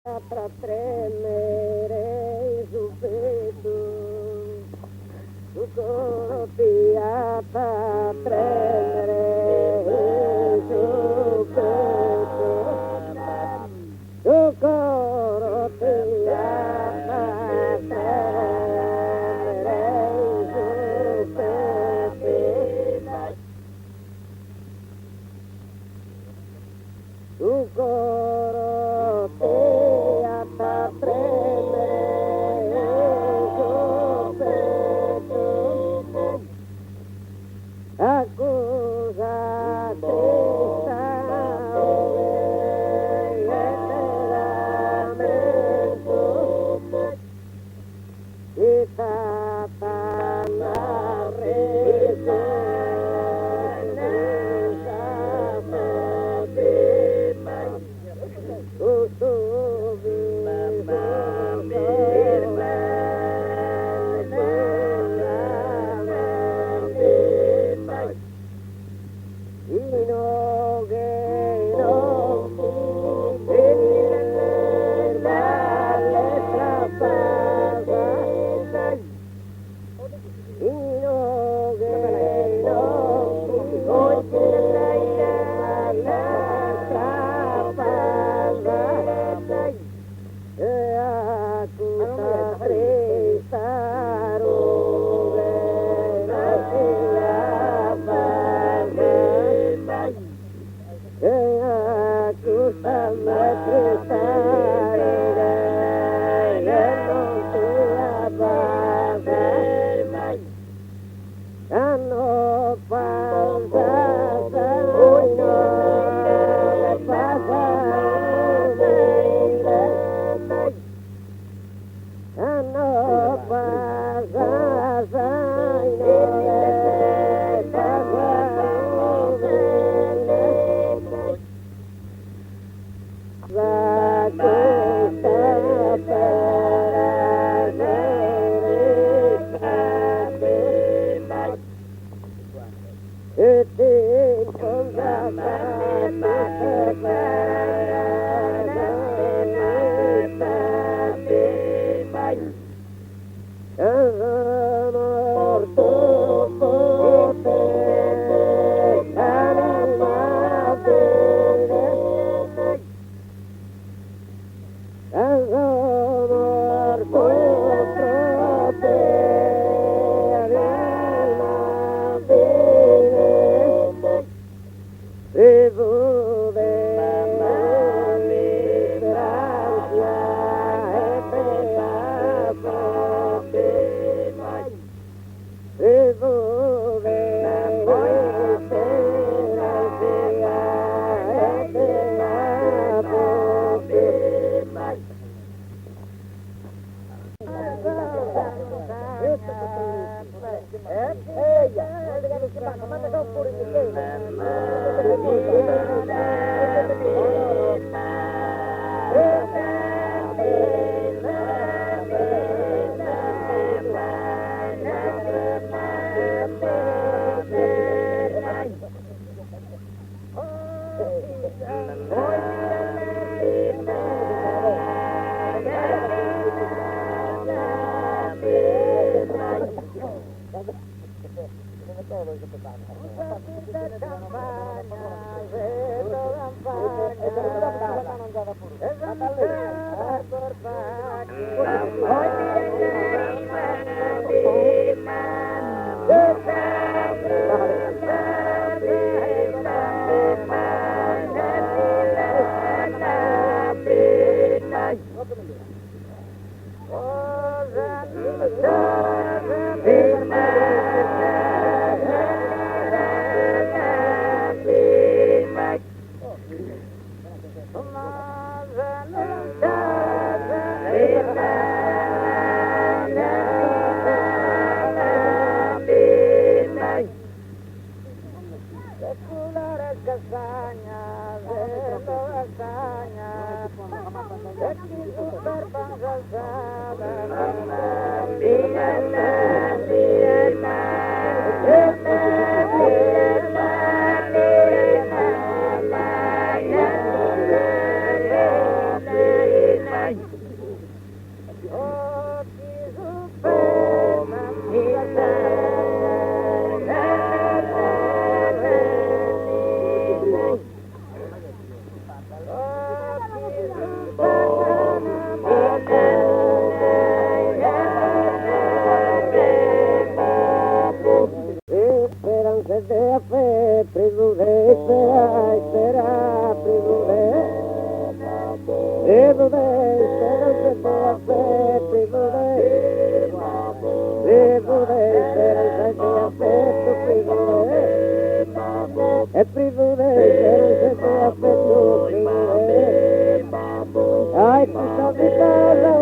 Tra tremere in su pettu Su coro ti at a tremere in su pettu Su coro ti at a tremere in su pettu Su coro ti at a tremere in su pettu Acusa trista 'oghe 'e lamentu Chi t'at a narrer custu visu cun lamentu Inoghe non ti balet trapaza Inoghe non ti balet trapaza E a custa trista rughe non si abbasa E a custa trista rughe non si abbasa Cando pasas inoghe pasa umile Cando pasas inoghe pasa umile Sa custa E ti ponzas Ca mortu po te anima vile Ca so mortu pro te anima vile Privu de ogni isperanzia e de Privu de isperanzia e de Ai, custa vida.